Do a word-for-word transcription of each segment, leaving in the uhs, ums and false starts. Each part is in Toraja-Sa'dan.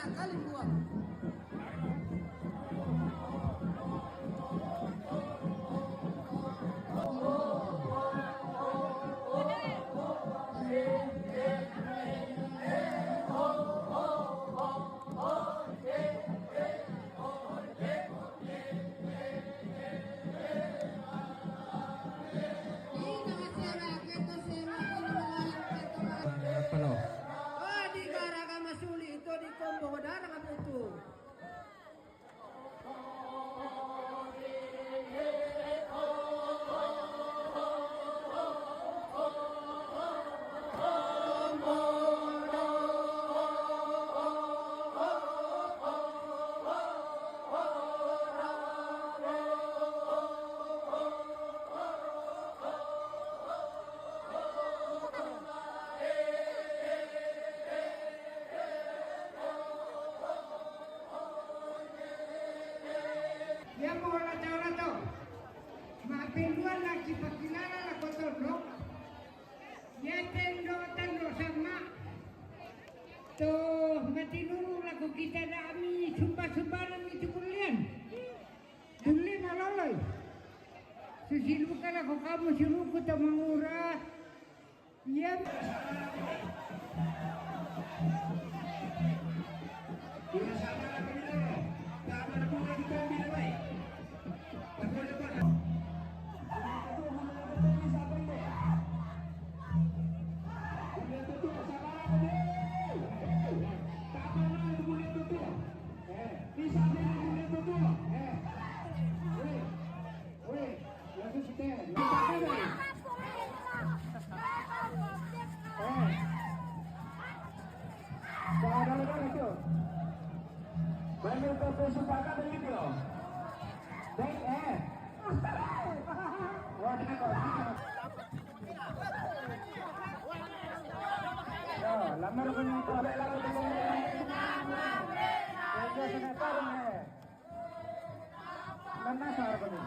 Kali buang. Apa lo? Oh, di Garaga Masuli itu di Kombo Darang itu. Ia mo la tau la tau. Ma pendua la ki pakilala la ko tondok. Ia tendo tando sama. To matinuru la ko kita da ami sumba sumba na mi tukulian. Duli maloloi. Susiluka la ko kamu siluku to mangura. Iya. Weh, langsung setel. Eh. Saudara-saudara itu. Banyak bersepakat begitu. Baik, eh. Waduh, kok. Ya, lamar ko ni ito. Medyo sa natarong eh. Lamasa ko ni.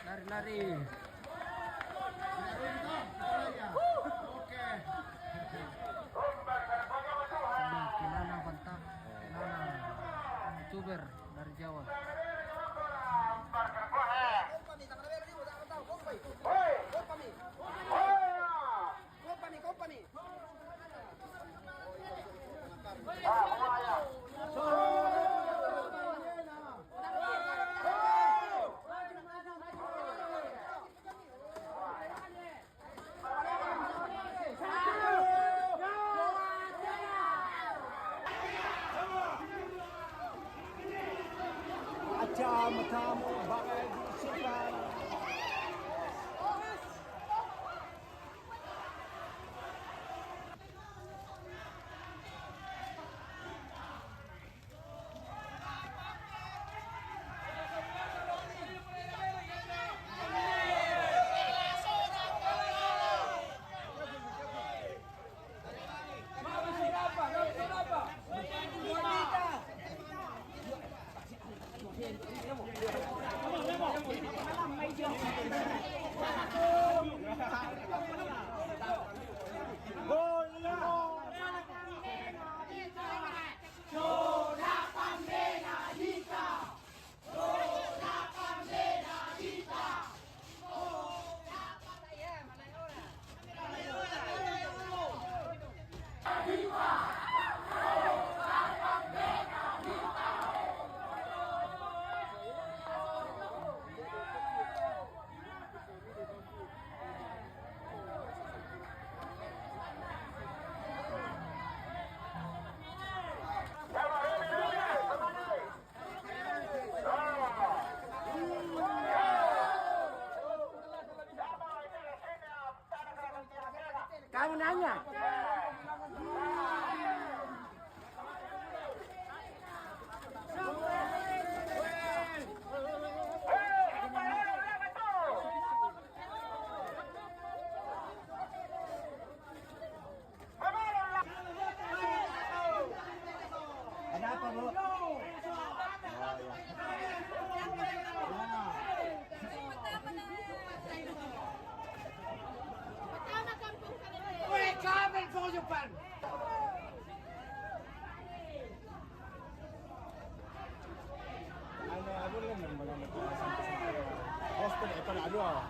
Lari-lari. Oke. Kinana, mantap. Kinana. YouTuber dari Jawa. Acha matamu bagai di sika. Kamu nanya. Ada apa, Bu? Oh, ya. Weh, kapan kau Jepang? Ano, ano lang naman ang nagkakasampa-sampa. Hostel, ito na, ano, ah.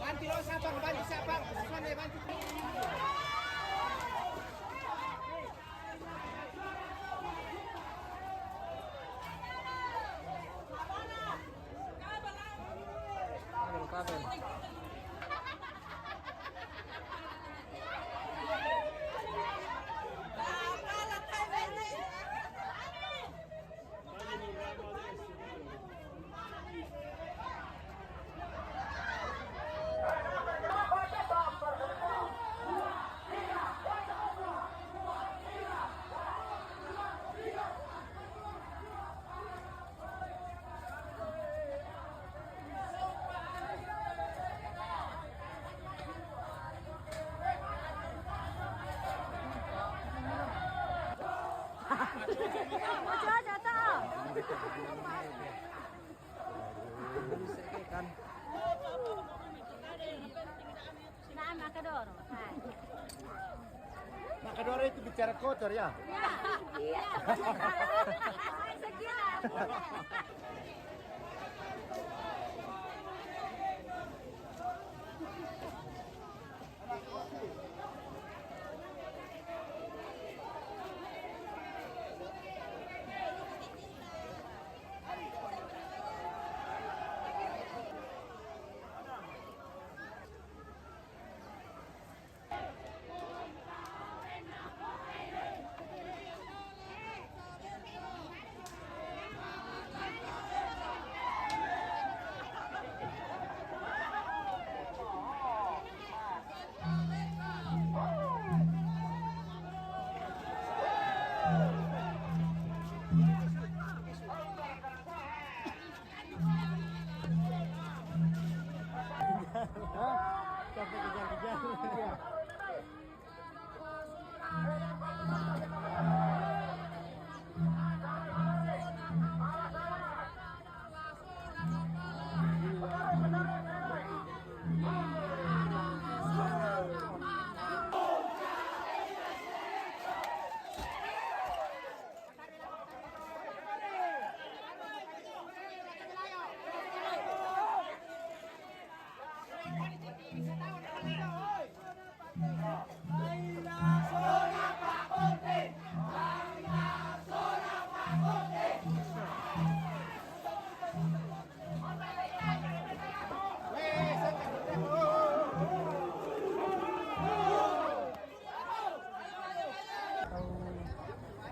Banti lo sapang, banti sapang. Susunod, banti. Ojo, ojo, toh. Kan. Nah, maka doro. Hai. Maka doro itu bicara kotor ya? Iya. Iya. Sekian. Hah? Sampai kejar-kejar.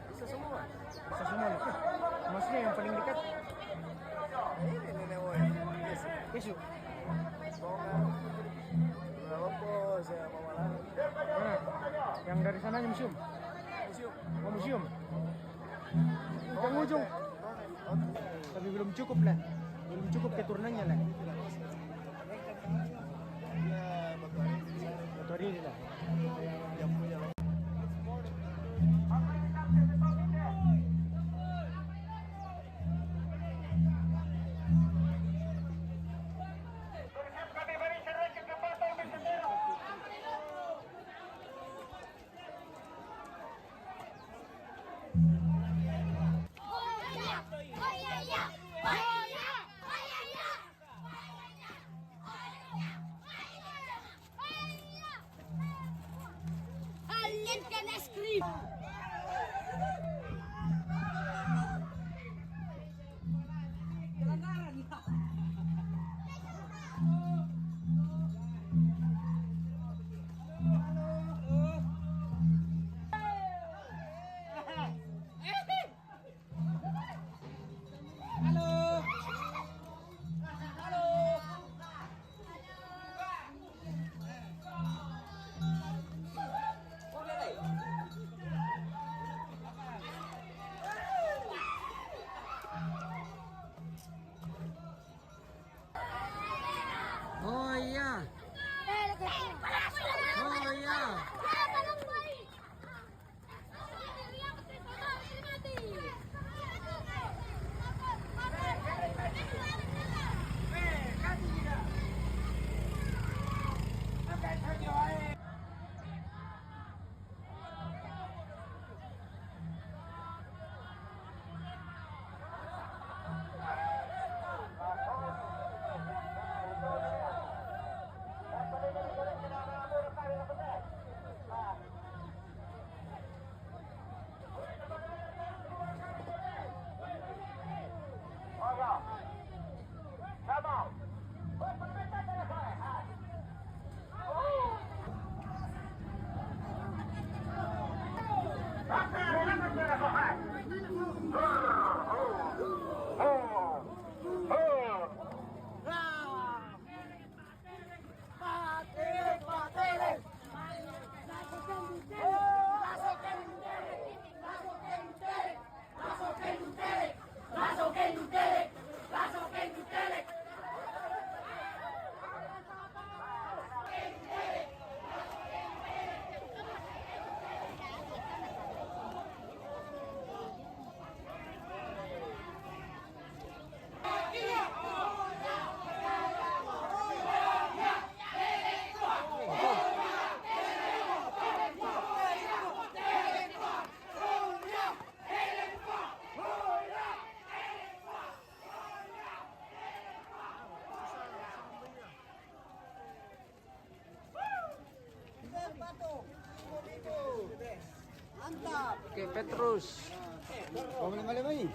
Bisa semua. Bisa semua nih. Maksudnya yang paling dekat? Ini nenek moyang. Yesus. Yesus. Mau nggak? Nggak apa-apa, saya mau malah. Mana? Yang dari sananya museum? Museum. Oh, museum. Yang ujung. Tapi belum cukup lah. Belum cukup keturunannya lah. Ya, batu hari ini. Batu hari ini lah. Yang punya. Kalian kan es krim. Oke, Petrus. Mau lima-lima ini?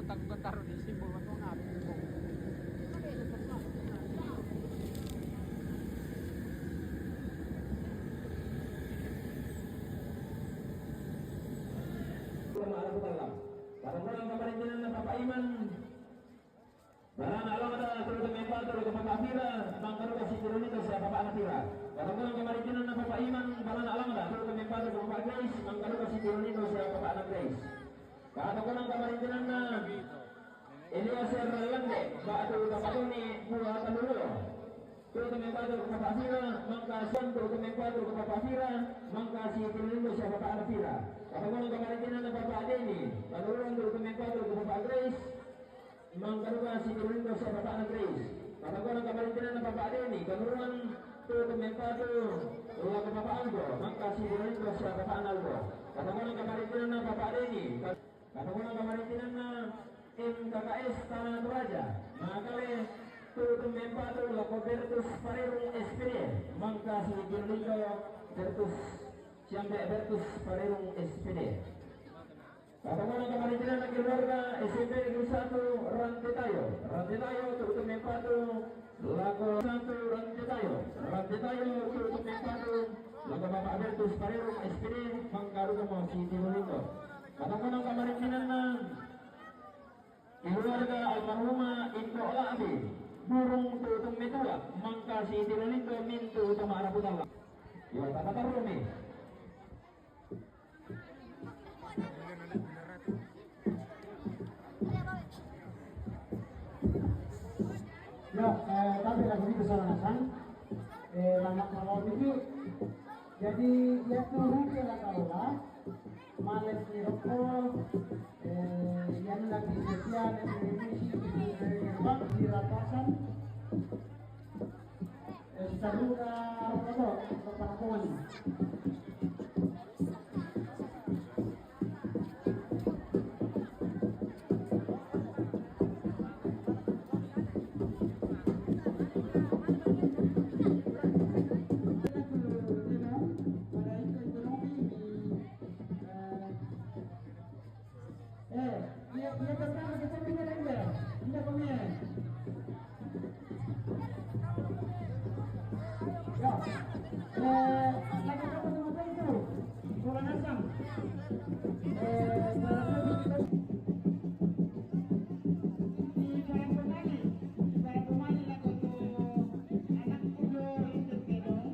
Bentar-bentar di simbol atau ngapi. Para orang kemarin jenengan Bapak Iman. Barana alangda tutu mempatu ko Bapak Fira, mangkaruka si Tirolito sia Bapak Ana Fira. Katakonan kamarintinanna Bapak Iman, barana alangda tutu mempatu ko Bapak Grace, mangkaruka si Tirolito sia Bapak Ana Grace. Katakonan kamarintinanna Elias Erlande, batu Bapak Tony, Buah Telur. Tutu mempatu ko Bapak Fira, mangka sian tutu mempatu ko Bapak Fira, mangka si Tirolito sia Bapak Ana Fira. Katakonan kamarintinanna Bapak Denny, Panuruan tutu mempatu ko Bapak Grace, mangkaruka si Tirolito sia Bapak Ana Grace. Katakonan kamarintinanna Bapak Denny, Panuruan tutu mempatu lako Bapak Aldo, mangka si Tirolito sia Bapak Ana Aldo. Katakonan kamarintinanna Bapak Denny, katakonan kamarintinanna M K K S Tanah Toraja, makale tutu mempatu lako Bertus Parerung S P D, mangka si Tirolito Bertus siambe Bertus Parerung S P D. Katakonan kamarintinanna keluarga S M P Negeri satu Rantetayo. Rantetayo tutu mempatu lako satu Rantetayo. Rantetayo tutu mempatu lako Bapak Bertus Parerung S P D, mangkaruka mo si Tirolito. Katakonan kamarintinanna keluarga almarhumah Indo Labi. Burung tutu metua, mangka si Tirolito mintu tama araputalla. Yo, tama tarumi. Ya, eh, tapi lagi itu salah nasang. Eh, lama kalau itu, jadi ya tuh rute lah kalau lah. Males ni rokok, eh, ya nanti setia dan televisi, eh, gerbang di rapasan. Eh, seru ka rokok, rokok. Eh, dia, dia pertama kita punya lagi. Kita punya. Ya. Eh, lagi apa nama itu? Bola nasang. Eh, di Karangkomali, di Karangkomali lagi tu anak kudo itu kedong.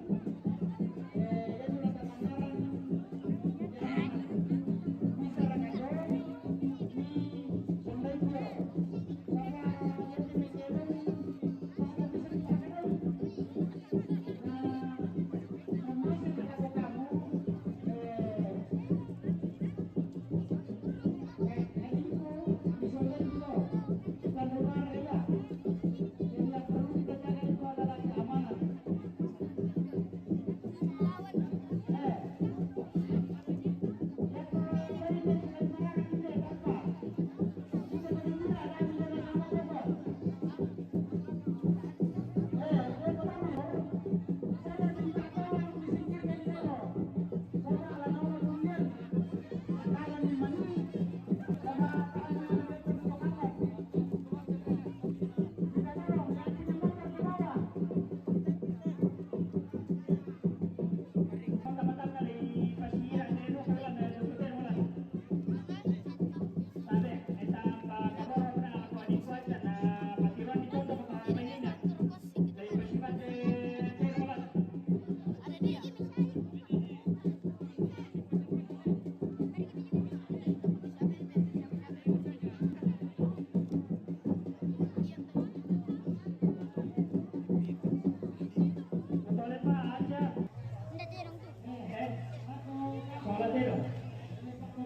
Nda terong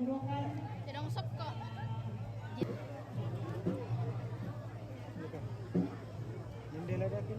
tu. Terong sop kok. Jendela dah tu.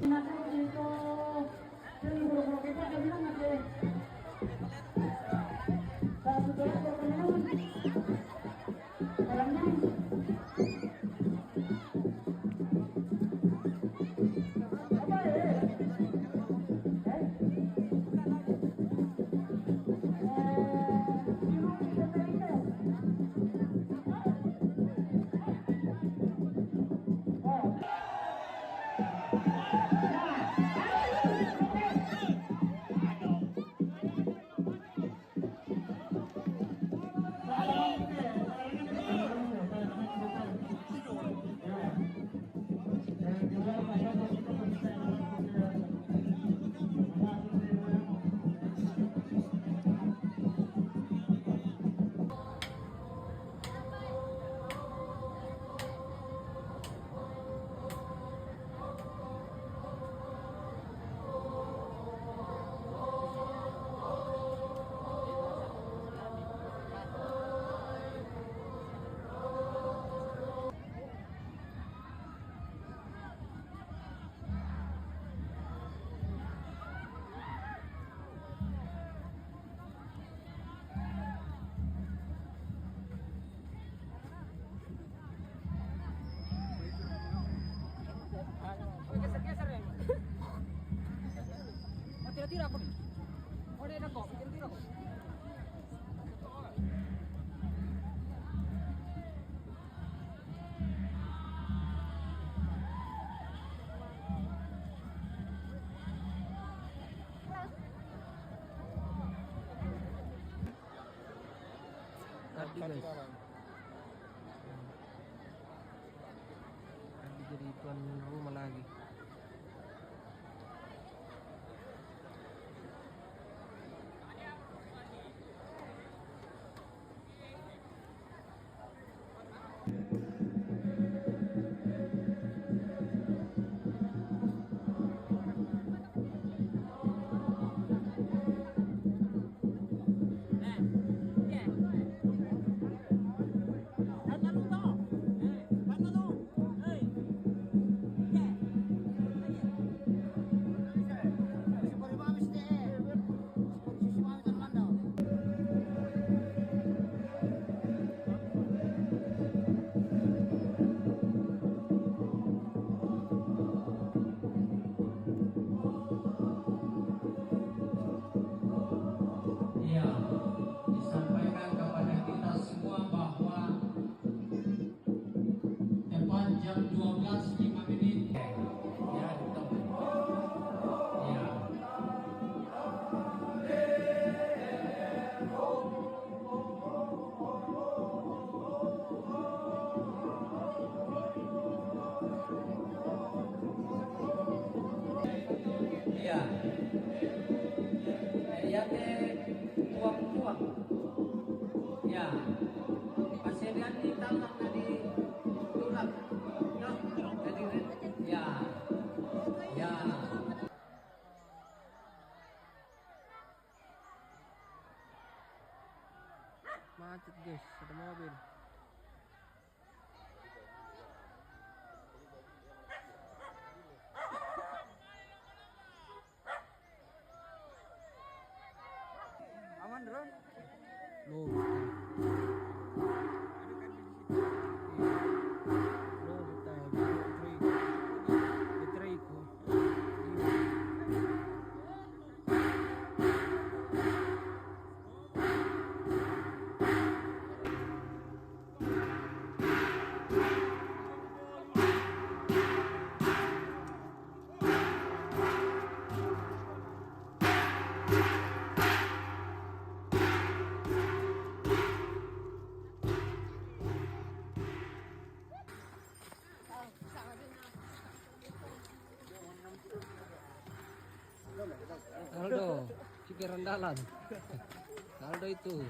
Tira ko. Ore na ko, tira ko. Tadi, guys. Tadi jadi tuan rumah lagi. Iya, disampaikan kepada kita semua bahwa tepat jam dua belas lima menit. Ya, betul. Ya. Iya. Iya, teh, tuang-tuang. Ya. Pasirian di talang tadi tulang. Nah, tadi, ya. Ya. Macet, guys, ada mobil. Aman, Bro? Lo, lo, kita, kita, kita, kita, Aldo, pikiran dalam. Aldo itu.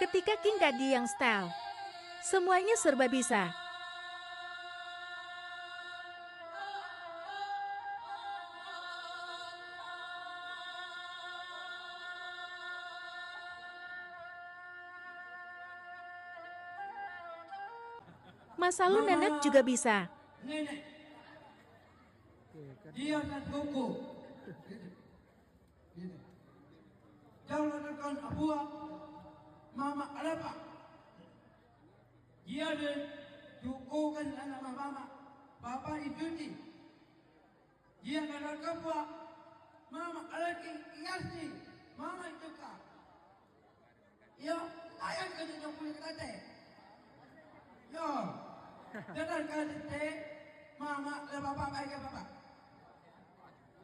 Ketika King Daddy yang style, semuanya serba bisa. Masalah nenek juga bisa. Nenek. Dia kan koko. Gitu. Jangan tekan abua, mama alapa. Dia de dukukan anak mama, papa ituti. Dia kada kapua, mama alaki iasni, mama ituka. Yo, ayah kada punya kata. Yo, jangan kata, mama le papa baik ya papa.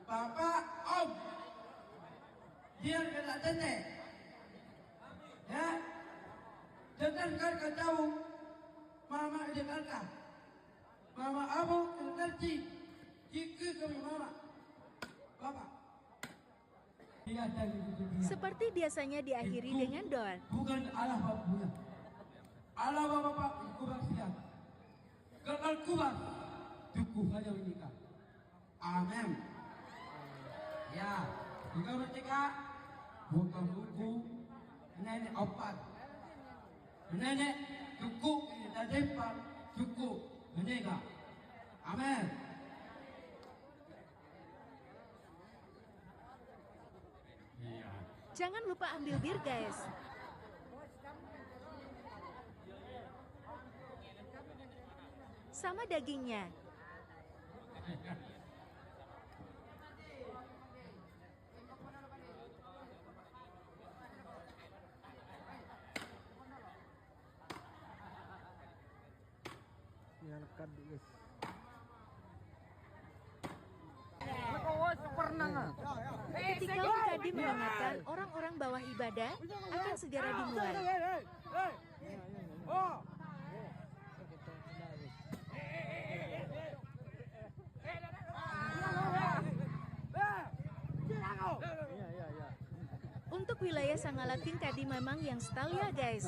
Papa, om. Dia kena tete. Ya. Jangan kata tahu. Mama dia kata. Mama abu kena tete. Jika kami mama. Papa. Seperti biasanya diakhiri dengan doa. Bukan Allah Bapak punya. Allah Bapak Bapak kubar siap. Kekal kubar. Tukuh saja menikah. Amin. Ya. Ikaw na tika, huwag kang muku, nene opat. Nene, cukup, nene tadepan, cukup, nene ka. Amen. Iya. Jangan lupa ambil bir, guys. Sama dagingnya. Ini anak kadi, guys. Ketika Kadi mengingatkan orang-orang bahwa ibadah akan segera dimulai. Untuk wilayah Sangalating Kadi memang yang style ya, guys.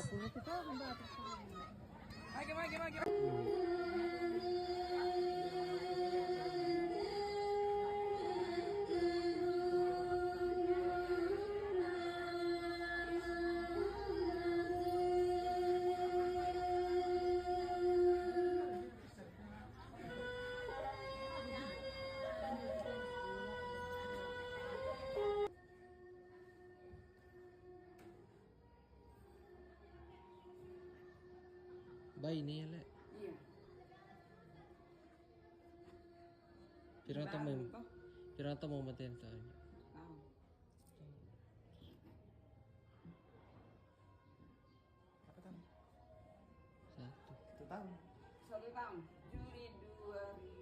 Bai ni le. Iya. Pirang tamu. Pirang tamu maten tanya. Tahu. Apa tahun? Satu. Satu tahun. Satu tahun. Juli dua ribu.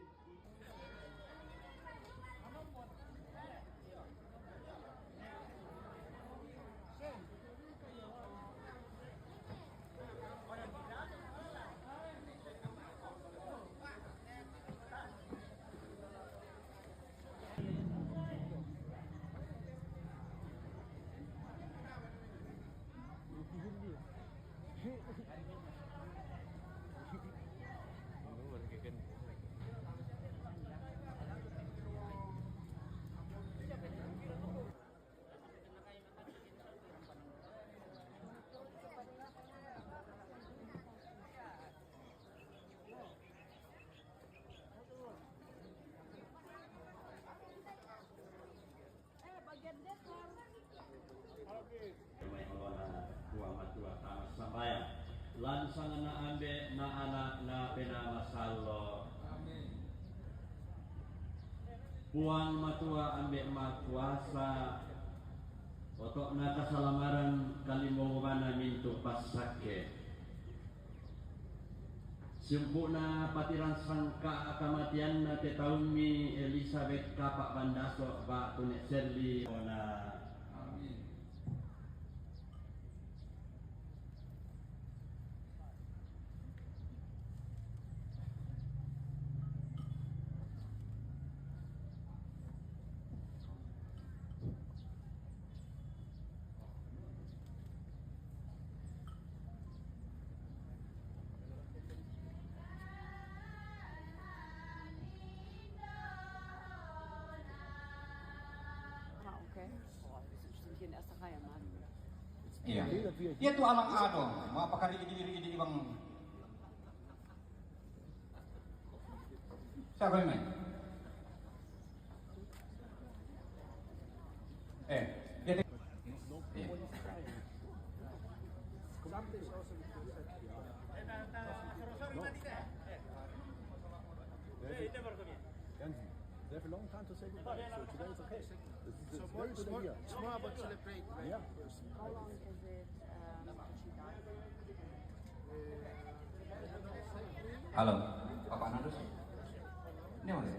Mai olona Puang Matua tama sambayang. Lan sangana ambe na Anak na Penaa Masallo. Puang Matua ambe Makuasa, oto'na kasalamaran kalimbongobana mintu' passakke. Siumpu'na patiran sangka' kamateanna te taummi Elisabet kapa' bandaso' ba'tu ne' selli ona. Amin. Ah, okay. Boah, wir sind, sind hier in erster Reihe, Mann. Iya. Iya tu alang ado, mau apa kali ini ini bang. Siapa ini? Eh, dia. Iya. They have a long time to say goodbye, so today it's okay. It's, it's very good idea. It's more about celebrating. Yeah. How long is it um, since she died? Halo, Bapak Nandus. Ini mana?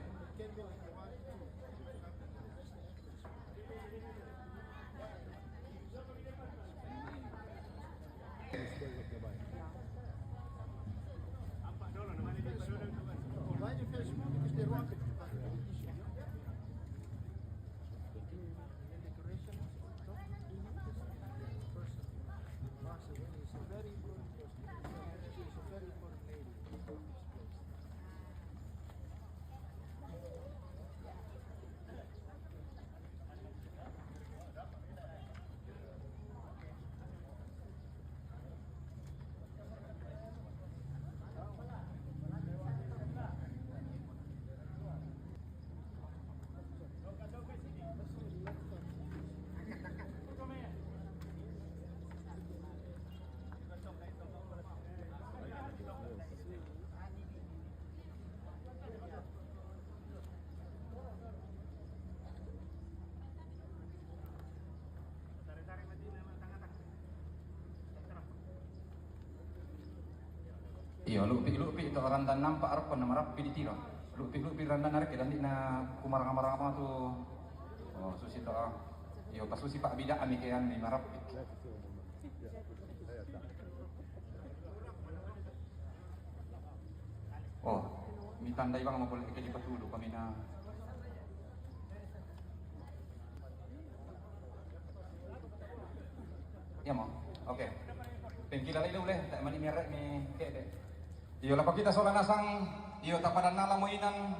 It's a very important person. She's a very important lady. Iyo, lupi-lupi tu randan nampak arakon na marappi di tiro. Lupi-lupi randan arek dan di na kumarama-rama tu. Oh, susi tu. Iyo, pasusi pak bidak ami kean ni marappi. Oh, mi tandai bang mau boleh ke di patulu kami na. Iya mo. Oke. Pengkilala ilu uleh, tak mani merek ni kek deh. Iyo, lapa kita sola nasang, iyo, tapadan nala mo inan.